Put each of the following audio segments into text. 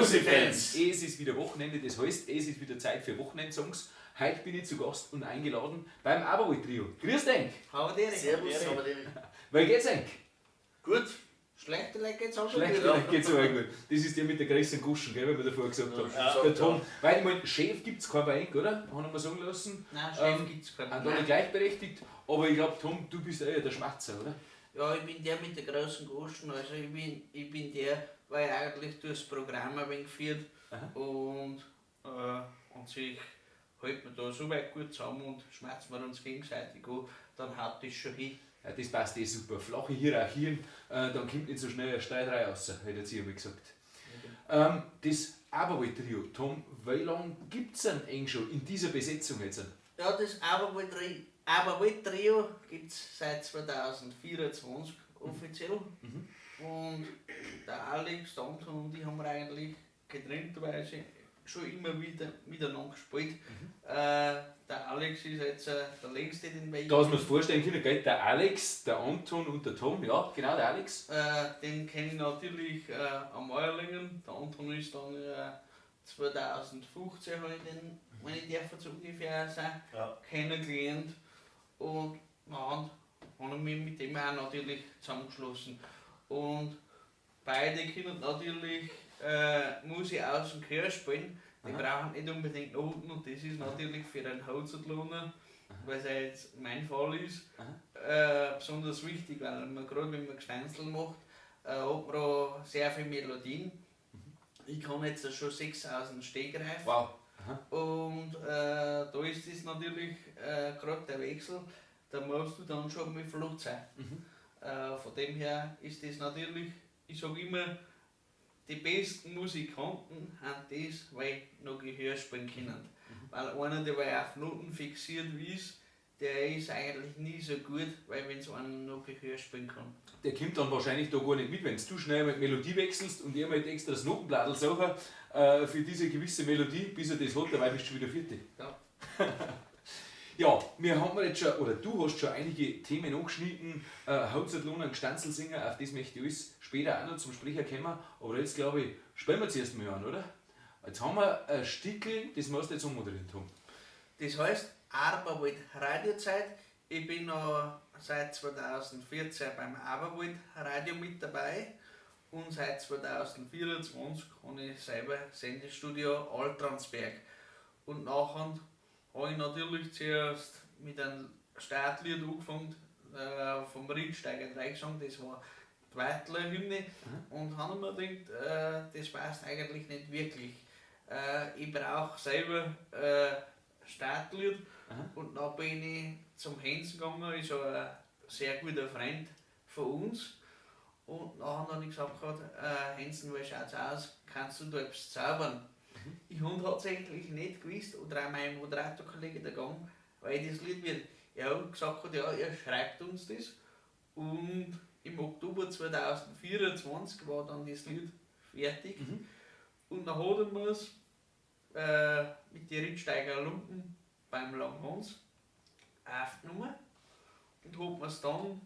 Musi-Fans! Es ist wieder Wochenende, das heißt, es ist wieder Zeit für Wochenendsongs. Heute bin ich zu Gast und eingeladen beim Aberwohl-Trio. Grüß dich! Servus, Habaderi. Wie geht's euch? Gut. Schlechte Leute geht's auch schon Schlecht gut. geht's aber gut. Das ist der mit der größeren Guschen, gell, wie wir davor gesagt haben. Ja. Der Tom, weil ich mein, Chef gibt's keinen bei euch, oder? Haben wir sagen lassen. Nein, Chef gibt's keinen. Sind alle gleichberechtigt, aber ich glaube, Tom, du bist eher der Schmatzer, oder? Ja, ich bin der mit der großen Goschen, also ich bin der, weil ich eigentlich durchs Programm ein wenig führt und sich hält man da so weit gut zusammen und schmerzt wir uns gegenseitig an, dann haut das schon hin. Ja, das passt eh super. Flache Hierarchien, dann kommt nicht so schnell eine Streiterei raus, hätte jetzt ich einmal gesagt. Das Aberwohl-Trio, Tom, wie lange gibt es denn eigentlich schon in dieser Besetzung jetzt? Ja, das Aberwohl-Trio gibt es seit 2024 offiziell. Und der Alex, der Anton und ich haben wir eigentlich getrenntweise schon immer wieder miteinander gespielt. Der Alex ist jetzt der längste, den wir Da hast du mir das vorstellen können, gell? Der Alex, der Anton und der Tom, ja, genau, der Alex. Den kenne ich natürlich am Eierlingen. Der Anton ist dann 2015, habe ich den, wenn ich darf, so ungefähr sein, kennengelernt. Und dann habe ich mich mit dem auch natürlich zusammengeschlossen. Und beide können natürlich Musik aus dem Chör spielen. Die brauchen nicht unbedingt Noten und das ist natürlich für einen Holzertlohner, weil es ja jetzt mein Fall ist, besonders wichtig, weil man gerade wenn man Gesteinzel macht, hat man auch sehr viele Melodien. Ich kann jetzt schon 6000 Stegreif. Wow. Und da ist das natürlich gerade der Wechsel, da musst du dann schon mal flott sein. Von dem her ist das natürlich, ich sag immer, die besten Musikanten haben das, weil noch Gehör spielen können. Weil einer, der auf Noten fixiert ist, der ist eigentlich nie so gut, weil wenn so einer noch Gehör spielen kann. Der kommt dann wahrscheinlich da gar nicht mit, wenn du schnell mit Melodie wechselst und er mal extra das Notenblattl suchen für diese gewisse Melodie, bis er das hat, dabei bist du schon wieder fertig. Ja. Ja, wir haben jetzt schon, oder du hast schon einige Themen angeschnitten, Hauptsache Gstanzlsinger, auf das möchte ich alles später auch noch zum Sprecher kommen, aber jetzt glaube ich, spielen wir zuerst mal an, oder? Jetzt haben wir ein Stickel, das musst du jetzt ummoderieren, Tom. Das heißt, Aberwald Radiozeit. Ich bin noch seit 2014 beim Aberwald Radio mit dabei und seit 2024 habe ich selber Sendestudio Altrandsberg. Und nachher habe ich natürlich zuerst mit einem Startlied angefangen, vom Riedsteiger Dreigesang, das war die Weitler Hymne. Und habe mir gedacht, das passt eigentlich nicht wirklich. Ich brauche selber Startlied. Und dann bin ich zum Hensen gegangen, ist ja ein sehr guter Freund von uns. Und nachher habe ich gesagt, Hensen, wie schaut's aus, kannst du da etwas zaubern? Ich habe tatsächlich nicht gewusst, oder auch mein Moderatorkollege der Gang, weil das Lied wird. Er hat gesagt, ja, er schreibt uns das. Und im Oktober 2024 war dann das Lied fertig. Und dann hat er mir's mit den Rittsteiger Lumpen beim Langhans aufgenommen und hat mir's dann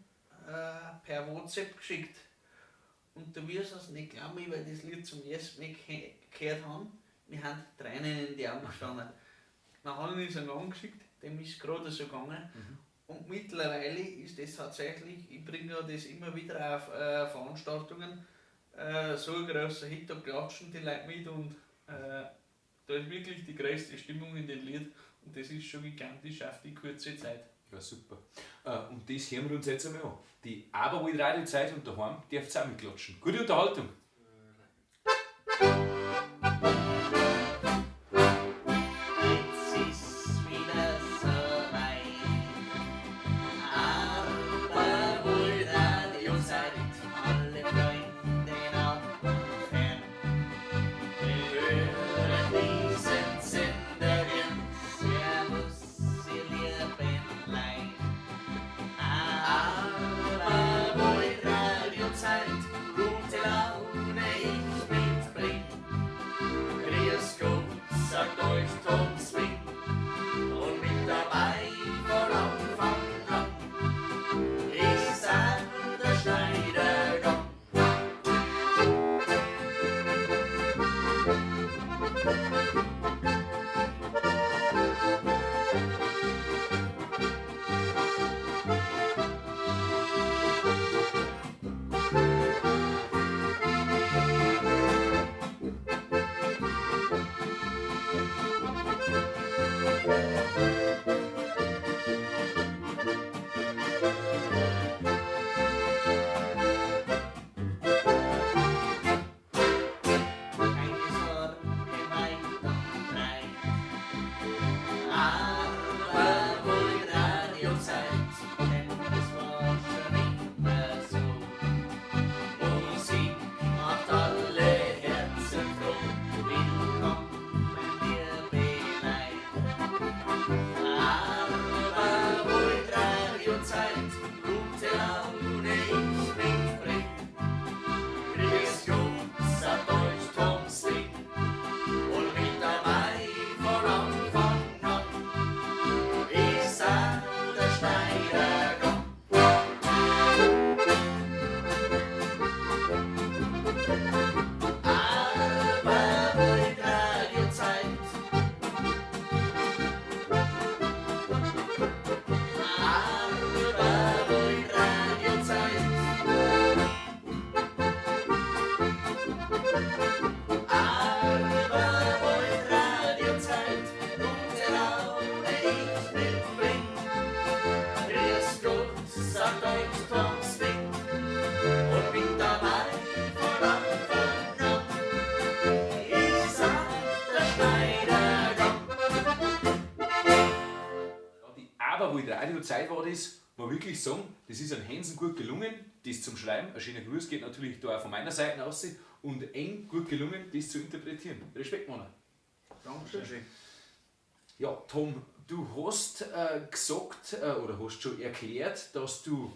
per WhatsApp geschickt. Und du wirst es nicht glauben, weil ich das Lied zum ersten Mal gehört habe. Wir haben Tränen in die Augen gestanden. Dann habe ich es ihm angeschickt, dem ist es gerade so gegangen. Und mittlerweile ist das tatsächlich, ich bringe ja das immer wieder auf Veranstaltungen, so ein grosser Hit, da klatschen die Leute mit und da ist wirklich die größte Stimmung in dem Lied und das ist schon gigantisch auf die kurze Zeit. Ja, super. Und das hören wir uns jetzt einmal an. Die Aberwohl Radiozeit und daheim dürft ihr auch mitklatschen. Gute Unterhaltung! Zeit, gute Laune. Aberwald Radiozeit war das, mal wirklich sagen, das ist an Hansen gut gelungen, das zum Schreiben. Ein schöner Gruß geht natürlich da auch von meiner Seite aus und eng gut gelungen, das zu interpretieren. Respekt, Mann. Dankeschön. Ja, Tom, du hast gesagt oder hast schon erklärt, dass du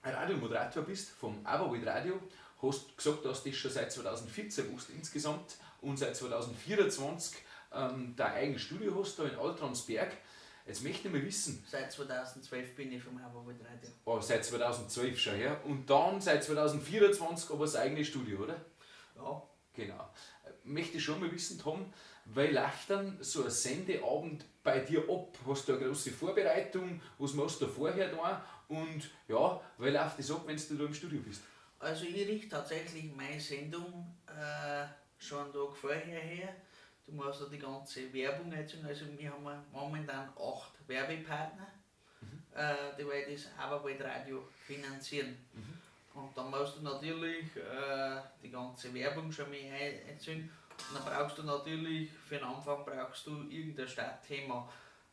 Radiomoderator bist vom Aberwald Radio. Hast gesagt, dass du das schon seit 2014 machst insgesamt und seit 2024 dein eigenes Studio hast da in Altrandsberg. Jetzt möchte ich mal wissen. Seit 2012 bin ich vom Aberwald Radio. Oh, seit 2012 schon, ja. Und dann seit 2024 aber das eigene Studio, oder? Ja. Genau. Möchte ich schon mal wissen, Tom, wie läuft dann so ein Sendeabend bei dir ab? Hast du eine große Vorbereitung? Was machst du vorher da? Und ja, wie läuft das ab, wenn du da im Studio bist? Also ich richte tatsächlich meine Sendung schon einen Tag vorher her. Du musst ja die ganze Werbung einziehen. Also wir haben momentan 8 Werbepartner, die wir das Aberwald Radio finanzieren. Mhm. Und dann musst du natürlich die ganze Werbung schon mal einziehen. Und dann brauchst du natürlich, für den Anfang brauchst du irgendein Startthema.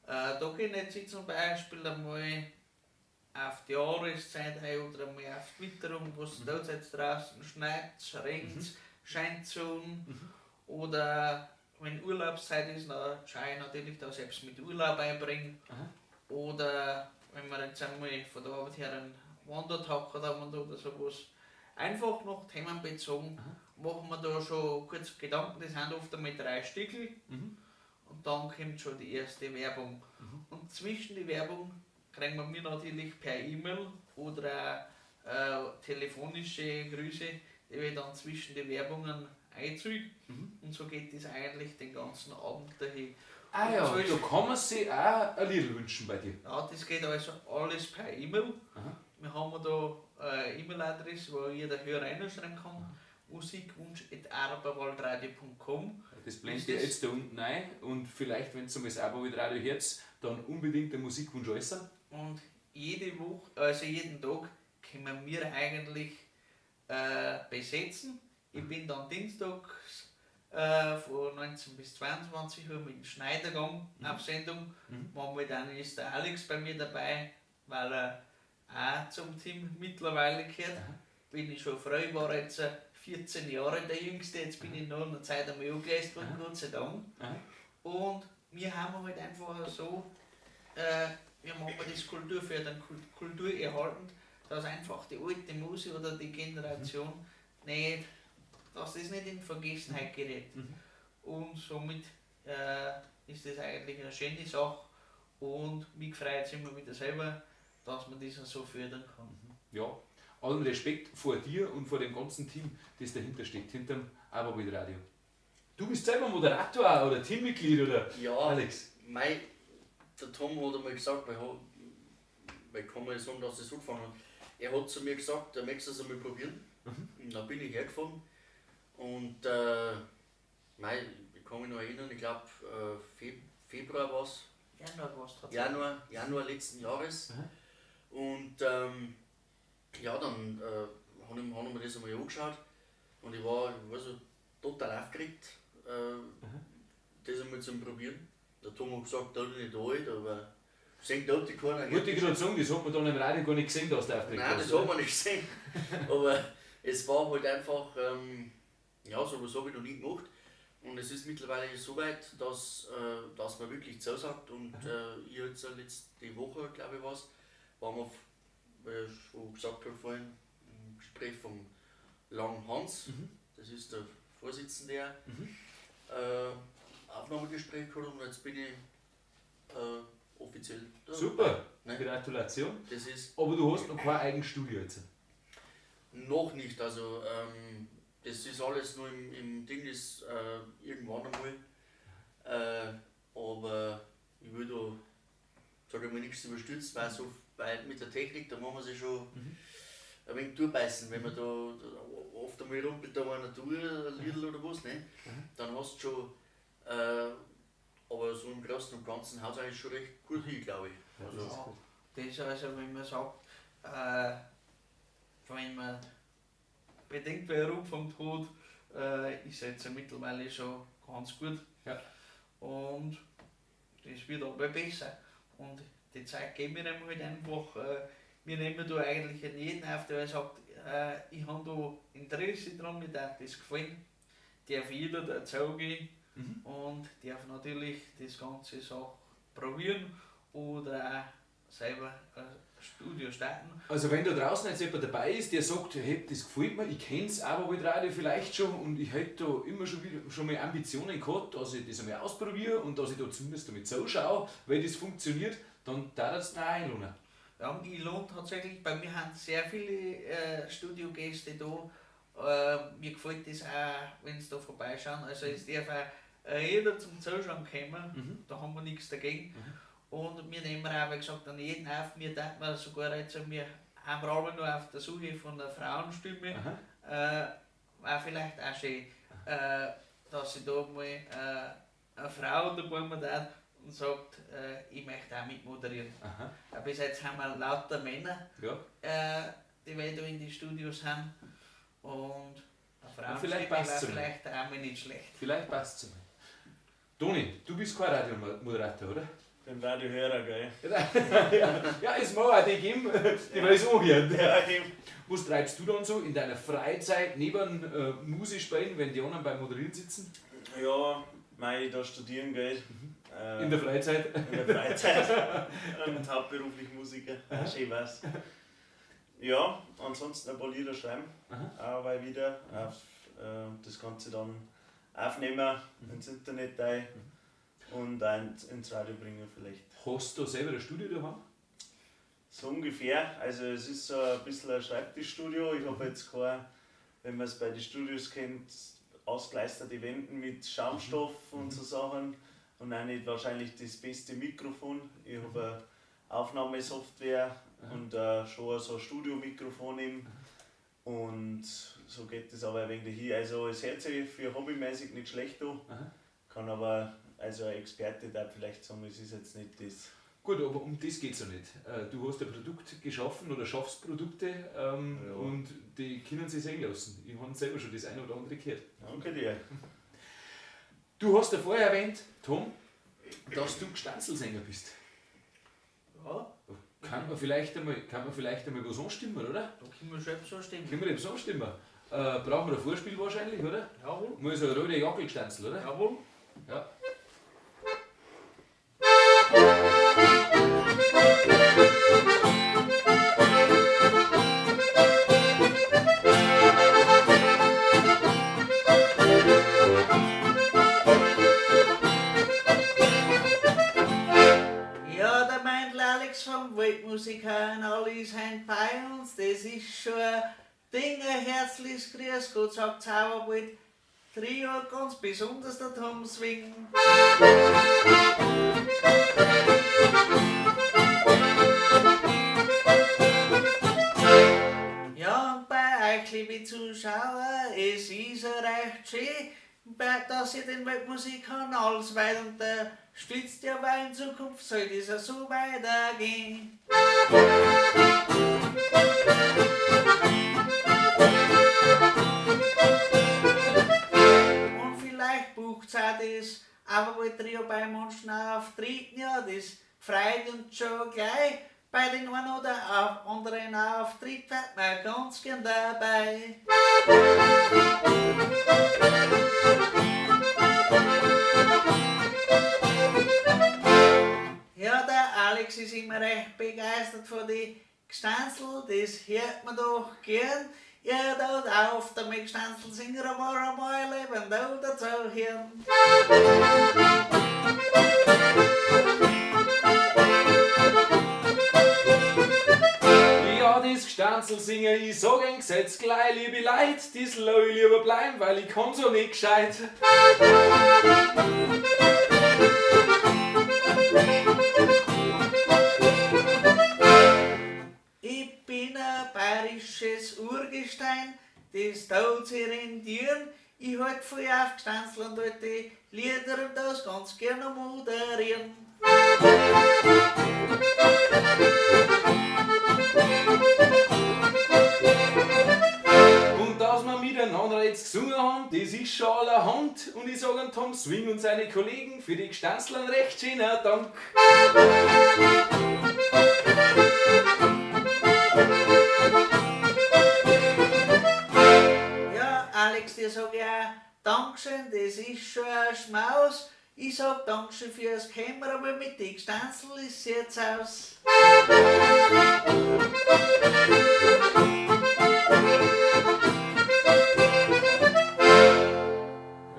Da kann ich jetzt zum Beispiel einmal auf die Jahreszeit ein oder einmal auf die Witterung, was da jetzt draußen schneit, regnet, scheint Sonne. Oder wenn Urlaubszeit ist, dann schaue ich natürlich, dass ich selbst mit Urlaub einbringe. Aha. Oder wenn wir jetzt einmal von der Arbeit her einen Wandertag haben oder sowas. Einfach noch themenbezogen, machen wir da schon kurz Gedanken, das sind oft einmal 3 Stückel. Und dann kommt schon die erste Werbung. Und zwischen die Werbung kriegen wir natürlich per E-Mail oder auch, telefonische Grüße, die wir dann zwischen die Werbungen einziehen. Und so geht das eigentlich den ganzen Abend dahin. Ah ja, so da kann man sich auch ein Lied wünschen bei dir. Ja, das geht also alles per E-Mail. Wir haben da eine E-Mail-Adresse, wo jeder Hörer reinschreiben kann. Musikwunsch@aberwaldradio.com. Das blendet ihr jetzt da unten ein und vielleicht, wenn ihr mal das Aberwaldradio hört, dann unbedingt den Musikwunsch äußern. Und jede Woche, also jeden Tag, können wir eigentlich besetzen. Ich bin dann dienstags von 19 bis 22 Uhr mit dem Schneidergang auf Sendung. Momentan ist der Alex bei mir dabei, weil er auch zum Team mittlerweile gehört. Bin ich schon frei, war jetzt 14 Jahre der Jüngste, jetzt bin ich noch in der Zeit einmal angelesen worden, Gott sei Dank. Und wir haben halt einfach so, wir machen das Kulturfördern, kulturerhaltend, dass einfach die alte Musik oder die Generation nicht, dass das nicht in Vergessenheit gerät. Und somit ist das eigentlich eine schöne Sache und mich freut es immer wieder selber, dass man das so fördern kann. Ja, allen Respekt vor dir und vor dem ganzen Team, das dahinter steckt, hinterm Aberwald Radio. Du bist selber Moderator oder Teammitglied, oder? Ja, Alex? Mei, der Tom hat einmal gesagt, weil kann man sagen, dass es angefangen hat. Er hat zu mir gesagt, er möchte es einmal probieren. Und dann bin ich hergefahren. Und mei, ich kann mich noch erinnern, ich glaub, Februar war's. Januar war's tatsächlich. Januar letzten Jahres. Und ja, dann habe ich mir das einmal angeschaut und ich war so total aufgeregt, das einmal zum Probieren. Der Tom hat gesagt, da bin ich nicht alt, aber sehen da die keiner. Wollte ich gerade sagen, das hat man dann im Radio gar nicht gesehen, dass du aufgeregt Nein, warst, das hat man nicht gesehen. Aber es war halt einfach, ja, sowas habe ich noch nie gemacht. Und es ist mittlerweile so weit, dass man wirklich zusagt. Und ich jetzt letzte Woche, glaube ich, war's, waren wir, weil ich schon gesagt habe vorhin, im Gespräch vom Lang Hans, das ist der Vorsitzende, Aufnahmegespräch gehabt und jetzt bin ich offiziell da. Super, Ne? Gratulation. Das ist Aber du hast noch kein eigenes Studio jetzt? Noch nicht, also das ist alles nur im Ding, das irgendwann einmal. Aber ich will da, sag ich mal, nichts überstürzen, weil so weit mit der Technik, da muss man sich schon ein wenig durchbeißen, wenn man da oft einmal rumpelt, da mal eine Tour, ein Lidl oder was, ne? Dann hast du schon, aber so im Großen und Ganzen haut es eigentlich schon recht gut hin, glaube ich. Ja, Also, das ist gut. Das ist also, wenn man sagt, wenn man bedenkt, wer angefangen hat, ist jetzt mittlerweile schon ganz gut. Ja. Und das wird aber besser. Und Die Zeit geben wir ihm halt einfach. Wir nehmen da eigentlich jeden auf, der sagt, ich habe da Interesse dran, mir darf das gefallen. Darf jeder dazu gehen und darf natürlich das ganze Sache probieren oder auch selber ein Studio starten. Also wenn da draußen jetzt jemand dabei ist, der sagt, hey, das gefällt mir, ich kenn's Aberwald-Radio vielleicht schon und ich hätte da immer schon, wieder, schon mal Ambitionen gehabt, dass ich das einmal ausprobiere und dass ich da zumindest damit zuschaue, weil das funktioniert, dann darf es da einlohnen. Ja, ich lohne tatsächlich, bei mir haben sehr viele Studiogäste da. Mir gefällt das auch, wenn sie da vorbeischauen. Also es darf auch jeder zum Zuschauen kommen, da haben wir nichts dagegen. Und wir nehmen auch, wie gesagt, an jeden auf. Wir dachten sogar jetzt, wir haben alle noch auf der Suche von einer Frauenstimme. War vielleicht auch schön, dass ich da mal eine Frau dabei hat und sagt, ich möchte auch mitmoderieren. Bis jetzt haben wir lauter Männer, ja, die wir da in die Studios haben. Und eine Frauenstimme war vielleicht auch mal nicht schlecht. Vielleicht passt es mal. Toni, du bist kein Radiomoderator, oder? Ich bin Radiohörer, gell? Ja, es mag auch die geben, die man es anhört. Ja, eben. Was treibst du dann so in deiner Freizeit neben Musik spielen, wenn die anderen beim Moderieren sitzen? Ja, mei, da studieren, gell? In der Freizeit? In der Freizeit. Und hauptberuflich Musiker. Schön was. Ja, ansonsten ein paar Lieder schreiben. Auch wieder. Auf, das Ganze dann aufnehmen, ins Internet rein. Und auch ins Radio bringen vielleicht. Hast du selber ein Studio daheim? So ungefähr. Also es ist so ein bisschen ein Schreibtischstudio. Ich habe jetzt kein, wenn man es bei den Studios kennt, ausgeleisterte Wänden mit Schaumstoff und so Sachen. Und auch nicht wahrscheinlich das beste Mikrofon. Ich habe eine Aufnahmesoftware und schon so ein Studiomikrofon eben. Und so geht das aber ein wenig dahin. Also es hört sich für hobbymäßig nicht schlecht an. Kann aber, also ein Experte darf vielleicht sagen, es ist jetzt nicht das. Gut, aber um das geht es ja nicht. Du hast ein Produkt geschaffen oder schaffst Produkte und die können sich sehen lassen. Ich habe selber schon das eine oder andere gehört. Danke dir. Du hast ja vorher erwähnt, Tom, dass du Gstanzlsänger bist. Ja. Kann man vielleicht einmal was anstimmen, oder? Da können wir schon etwas anstimmen. Können wir etwas anstimmen? Brauchen wir ein Vorspiel wahrscheinlich, oder? Jawohl. Mal so ein roter Jackel-Gstanzl, oder? Jawohl. Ja. Ja, der Meindl Alex vom Weltmusikkanal ist heim bei uns, das ist schon ein Ding, ein herzliches Grüß Gott, sagt Zauberwald Trio, ganz besonders der Tom Swing. Ja, und bei euch, liebe Zuschauer, es ist ja recht schön, dass ihr den Weltmusikkanal so weit unterstützt, ja, weil in Zukunft soll das ja so weitergehen. Und vielleicht bucht's auch das Aberwald-Trio bei manchen Auftritten, ja, das freut uns schon gleich. Bei den einen oder anderen Auftritt wird man ganz gern dabei. Ja, der Alex ist immer recht begeistert von den Gstanzl, das hört man doch gern. Ja, da auf, damit Gstanzlsinger einmal leben, da dazu hören. Ja, das Gstanzlsinger, ich sag ein Gesetz gleich, liebe Leid, das lass ich lieber bleiben, weil ich kann so nicht gescheit. Ich bin ein bayerisches Urgestein, das tut sich rendieren. Ich halt voll auf Gstanzl und alte Lieder und das ganz gerne moderieren. Und dass wir miteinander jetzt gesungen haben, das ist ist schon allerhand und ich sag an Tom Swing und seine Kollegen für die Gstanzl einen recht schönen Dank. Ja, Alex, dir sag ich auch Dankeschön, das ist schon ein Schmaus. Ich sag Dankeschön fürs Kommen, aber mit den Gstanzl ist jetzt aus.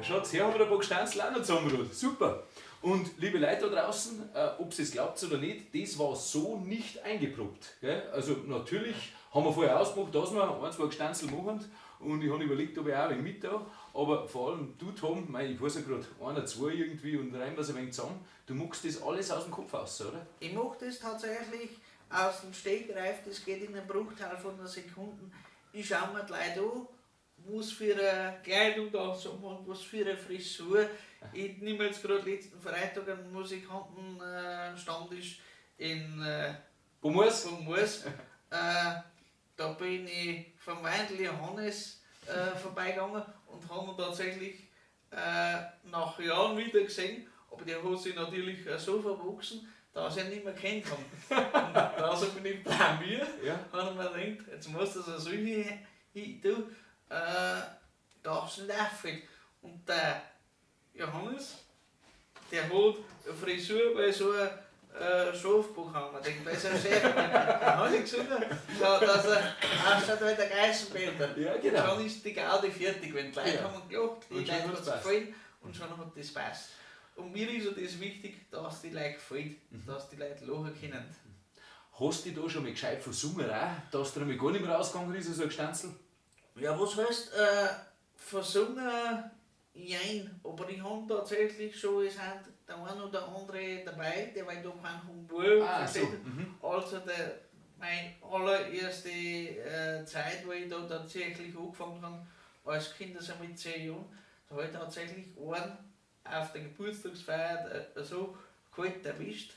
Schaut, hier haben wir ein paar Gstanzl auch noch zusammengebracht. Super. Und liebe Leute da draußen, ob ihr es glaubt oder nicht, das war so nicht eingeprobt. Gell? Also natürlich haben wir vorher ausgemacht, dass wir ein, zwei Gstanzl machen. Und ich habe überlegt, ob ich auch ein wenig mit da. Aber vor allem du, Tom, mei, ich weiß ja gerade, einer, zwei irgendwie und reimen wir es ein wenig zusammen. Du machst das alles aus dem Kopf raus, oder? Ich mach das tatsächlich aus dem Stegreif, das geht in einem Bruchteil von einer Sekunde. Ich schau mir die Leute an, was für eine Kleidung da so haben, was für eine Frisur. Ich nehme jetzt gerade letzten Freitag einen Musikantenstammtisch in Wo muss? Wo muss. Da bin ich vom Weindl Johannes vorbeigegangen und habe ihn tatsächlich nach Jahren wieder gesehen. Aber der hat sich natürlich so verwachsen, dass ich ihn nicht mehr kennt habe. Und da bin ich blamiert. Ja. Habe ich mir gedacht, jetzt muss das so hin tun, dass es nicht auffällt. Und der Johannes, der hat eine Frisur bei so einem Schafbock haben. Ich denke, bei so einem Chef. Da habe ich gesagt, ja, dass er ausschaut wie der Geißenpeter. Ja, genau. Und schon ist die Gaudi fertig, wenn die Leute Ja. haben gelacht, die Und schon Leute hat's hat's passt. gefallen und schon hat das passt. Und mir ist ja das wichtig, dass die Leute gefällt, dass die Leute lachen können. Hast du dich da schon mal gescheit versungen auch, dass du einmal gar nicht mehr rausgegangen ist, so ein Gstanzl? Ja, was heißt, versungen, jein, aber ich habe tatsächlich schon, es sind der eine oder andere dabei, der weil da keinen Humor Ah, so. versteht. Mhm. Also der, meine allererste Zeit, wo ich da tatsächlich angefangen habe, als Kind, also mit 10 Jahren, da habe ich tatsächlich einen auf der Geburtstagsfeier so kalt erwischt,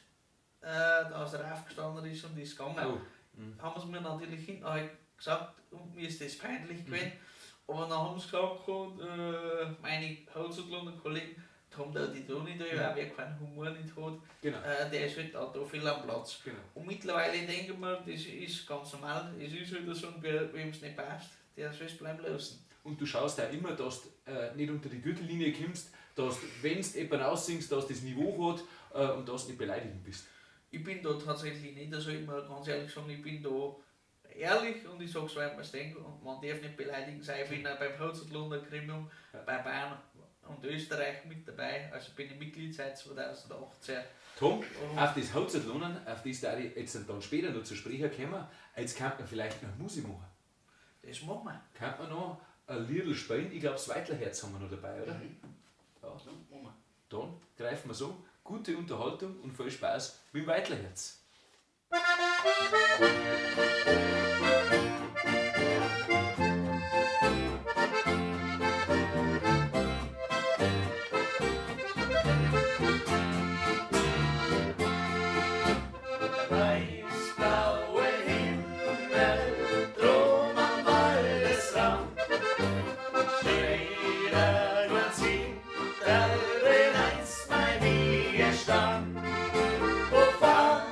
dass er aufgestanden ist und ist gegangen. Oh. Mhm. Haben sie mir natürlich hinten halt gesagt, und mir ist das peinlich gewesen. Aber dann haben sie gesagt, und, meine Hausatlunder Kollegen, Tom, der die da nicht, weil wer keinen Humor nicht hat, Genau. der ist halt auch da viel am Platz. Genau. Und mittlerweile denke ich mir, das ist ganz normal, es ist halt so, und wem es nicht passt, der soll es bleiben lassen. Und du schaust auch immer, dass du nicht unter die Gürtellinie kommst, dass du, wenn du jemanden aussingst, dass das Niveau hat und dass du nicht beleidigend bist. Ich bin da tatsächlich nicht, also ich muss ganz ehrlich sagen, ich bin da ehrlich und ich sag's, weil ich mir's denke, und man darf nicht beleidigend sein. Ich bin auch beim Hausatlunder Gremium Ja. bei Bayern und Österreich mit dabei, also bin ich Mitglied seit 2018. Tom, Und auf das Hausatlunden, auf das da ich jetzt dann später noch zu sprechen kommen, jetzt kann man vielleicht noch Musik machen. Das machen wir. Kann man noch ein Liedl spielen? Ich glaub, das Weitlerherz haben wir noch dabei, oder? Mhm. Ja. Ja, machen wir. Dann greifen wir so. Gute Unterhaltung und viel Spaß mit dem Weitlerherz. Weißblaue Himmel, drum am Waldesrand, steht ein ganz hinter eins mein Wiegestand. Wo fahrt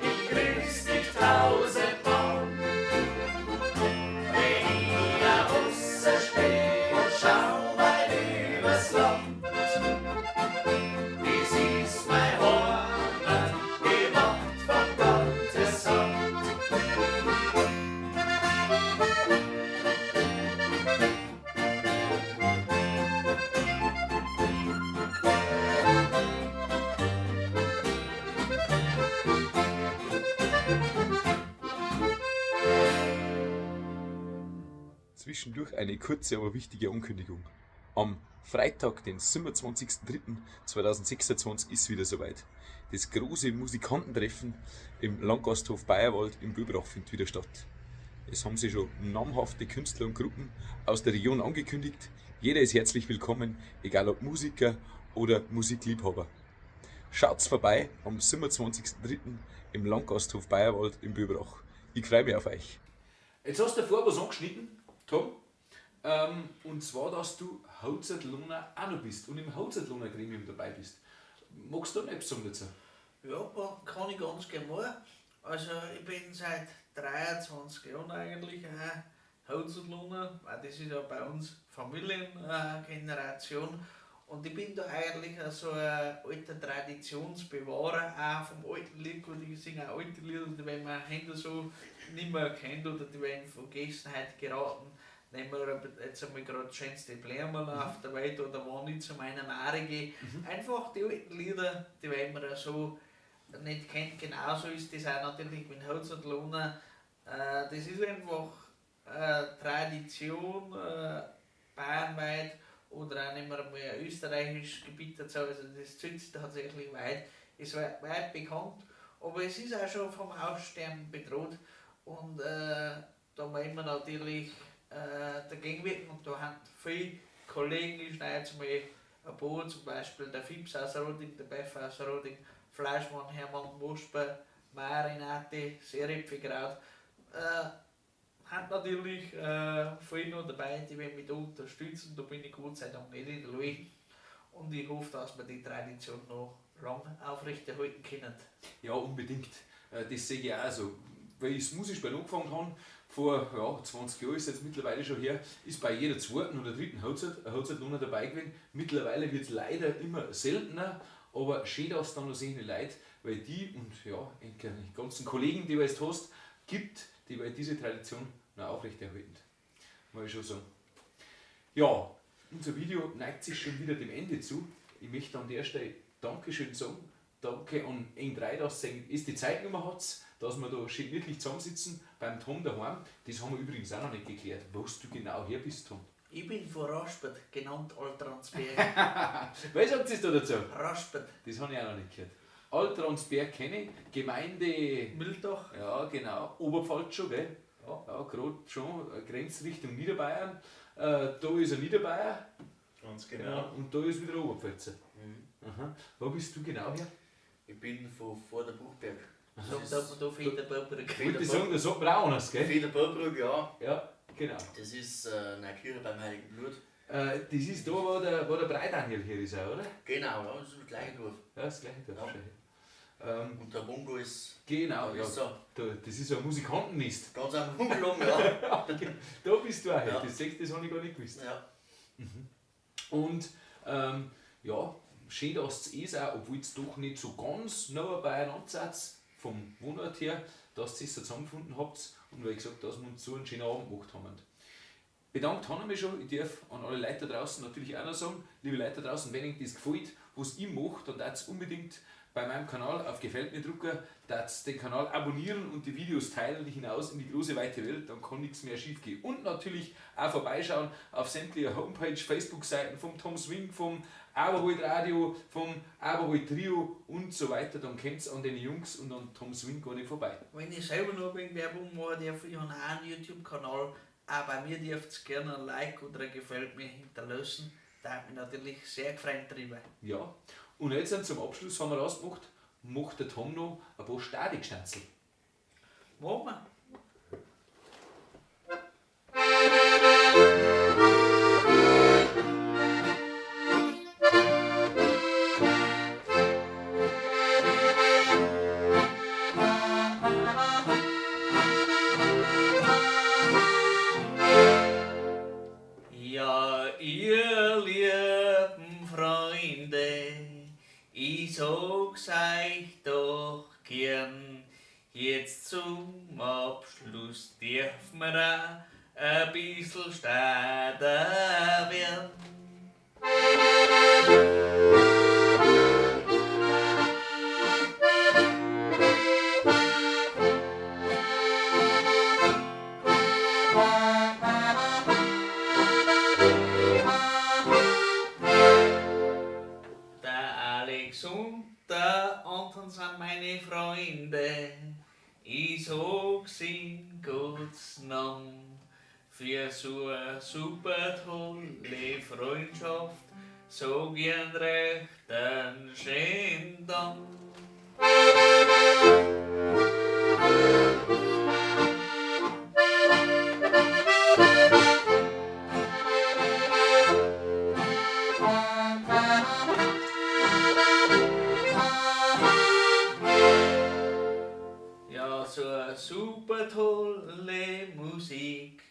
Ich grüß dich tausendmal. Wenn ich am Wasser steh und schau weit übers Land, das ist mein Heimat, gemacht von Gottes Hand. Zwischendurch eine kurze, aber wichtige Ankündigung. Am Freitag, den 27.03.2026 ist wieder soweit. Das große Musikantentreffen im Landgasthof Bayerwald in Böbrach findet wieder statt. Es haben sich schon namhafte Künstler und Gruppen aus der Region angekündigt. Jeder ist herzlich willkommen, egal ob Musiker oder Musikliebhaber. Schaut's vorbei am 27.03. im Landgasthof Bayerwald in Böbrach. Ich freue mich auf euch. Jetzt hast du davor was angeschnitten, Tom. Und zwar, dass du Hauzertlohner auch noch bist und im Hauzertlohner Gremium dabei bist. Magst du da noch etwas sagen dazu? Ja, kann ich ganz gerne machen. Also ich bin seit 23 Jahren eigentlich auch Hauzertlohner, weil das ist ja bei uns Familiengeneration. Und ich bin da eigentlich auch so ein alter Traditionsbewahrer auch vom alten Lied. Gut, ich singe auch alte Lieder, die wenn man heute so nicht mehr kennt oder die in Vergessenheit geraten. Nehmen wir jetzt einmal gerade das schönste Blärmerl auf der Welt oder wann ich zu meiner Mare gehe. Einfach die alten Lieder, die wenn man so nicht kennt. Genauso ist das auch natürlich mit Hauzertlohner. Das ist einfach Tradition bayernweit oder auch nehmen wir mal ein österreichisches Gebiet dazu. Also das zieht sich tatsächlich weit, ist weit bekannt, aber es ist auch schon vom Aussterben bedroht und da wollen wir natürlich dagegen wirken und da haben viele Kollegen, ich schneide jetzt mal ein paar, zum Beispiel der Fips aus Roding, der Pfeffer aus Roding, Fleischmann, Hermann Mosper, Meier Renate, Serepfigrad, haben natürlich viele noch dabei, die mich da unterstützen. Da bin ich Gott sei Dank nicht in der Lage. Und ich hoffe, dass wir die Tradition noch lange aufrechterhalten können. Ja, unbedingt. Das sehe ich auch so. Weil ich das Musikspielen angefangen habe, vor 20 Jahren ist es jetzt mittlerweile schon her, ist bei jeder zweiten oder dritten Hauzertlohner dabei gewesen. Mittlerweile wird es leider immer seltener, aber schön, dass dann noch solche Leute, weil die und ja, die ganzen Kollegen, die du jetzt hast, gibt, die weil diese Tradition noch aufrechterhalten. Muss ich schon sagen. Ja, unser Video neigt sich schon wieder dem Ende zu. Ich möchte an der Stelle Dankeschön sagen. Danke an Eng 3, dass ihr die Zeit genommen habt, dass wir da schön wirklich zusammensitzen beim Tom daheim. Das haben wir übrigens auch noch nicht geklärt, wo du genau her bist, Tom. Ich bin von Raspet, genannt Altransberg. Was sagt ihr da dazu? Raspet. Das habe ich auch noch nicht gehört. Altransberg kenne ich, Gemeinde Miltach. Ja, genau. Oberpfalz schon, gell? Ja. Ja, gerade schon, Grenzrichtung Niederbayern. Da ist ein Niederbayer. Ganz genau. Ja, und da ist wieder ein Oberpfälzer. Mhm. Aha. Wo bist du genau her? Ich bin von vor der Buchberg. Sagt man da Federberbrück. Wollte ich sagen, das sagt man auch anders, gell? Federberbrück, ja. Ja, genau. Das ist Neukirche beim Heiligen Blut. Das ist da, wo der Brei-Daniel hier ist, auch, oder? Genau, ja, das ist das gleiche Dorf. Ja, das gleiche Dorf. Ja. Schon. Und der Bongo ist. Genau, da ja, ist er. Da, das ist ein Musikantennest. Ganz am Umgelungen, ja. Da bist du auch her. Ja. Das, das habe ich gar nicht gewusst. Ja. Mhm. Und ja, schön, dass es ist, auch, obwohl es doch nicht so ganz nah beieinander seid, vom Wohnort her, dass ihr es so zusammengefunden habt und weil ich gesagt, dass wir uns so einen schönen Abend gemacht haben. Bedankt haben wir mich schon. Ich darf an alle Leute da draußen natürlich auch noch sagen, liebe Leute da draußen, wenn euch das gefällt, was ich mache, dann darfst ihr unbedingt bei meinem Kanal auf Gefällt mir drücken, darfst den Kanal abonnieren und die Videos teilen hinaus in die große weite Welt, dann kann nichts mehr schief gehen. Und natürlich auch vorbeischauen auf sämtliche Homepage, Facebook-Seiten vom Tom Swing, vom Aberwald Radio, vom Aberwald Trio und so weiter. Dann kommt's an den Jungs und an Tom Swing gar nicht vorbei. Wenn ich selber noch ein wenig Werbung mache, darf ich habe auch einen YouTube-Kanal. Auch bei mir dürft ihr gerne ein Like oder ein Gefällt mir hinterlassen. Da hat mich natürlich sehr gefreut drüber. Ja, und jetzt zum Abschluss haben wir rausgemacht, macht der Tom noch ein paar Stadigstanzel. Machen wir. Jetzt zum Abschluss dürfen wir auch ein bissl stader werden. Der Alex und der Anton sind meine Freunde. Ich sag's in Gottes Namen. Für so eine super tolle Freundschaft sag ich einen rechten schönen Dank. Ja, so eine super tolle Musik,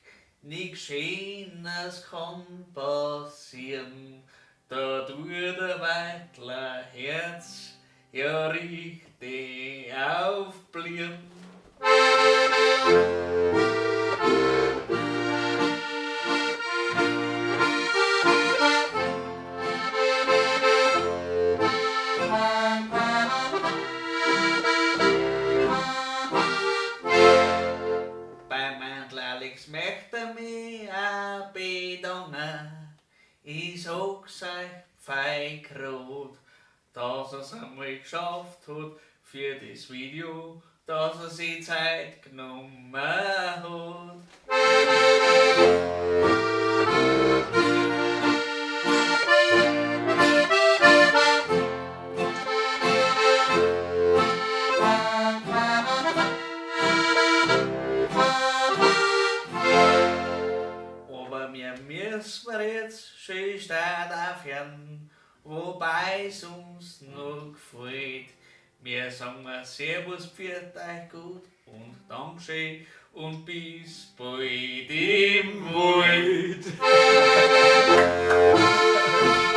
nix Schönes kann passieren. Da tut der Weidler Herz ja richtig aufblühen. Beim Mandl Alex möchte mich auch bedanken. Ich sag's euch fein grad, dass er's einmal geschafft hat für das Video, dass er sich Zeit genommen hat. Aber wir müssen jetzt schön stark aufhören, wobei's uns noch gefällt. Wir sagen Servus, pfiat euch gut und Dankeschön und bis bald im Wald. Wald.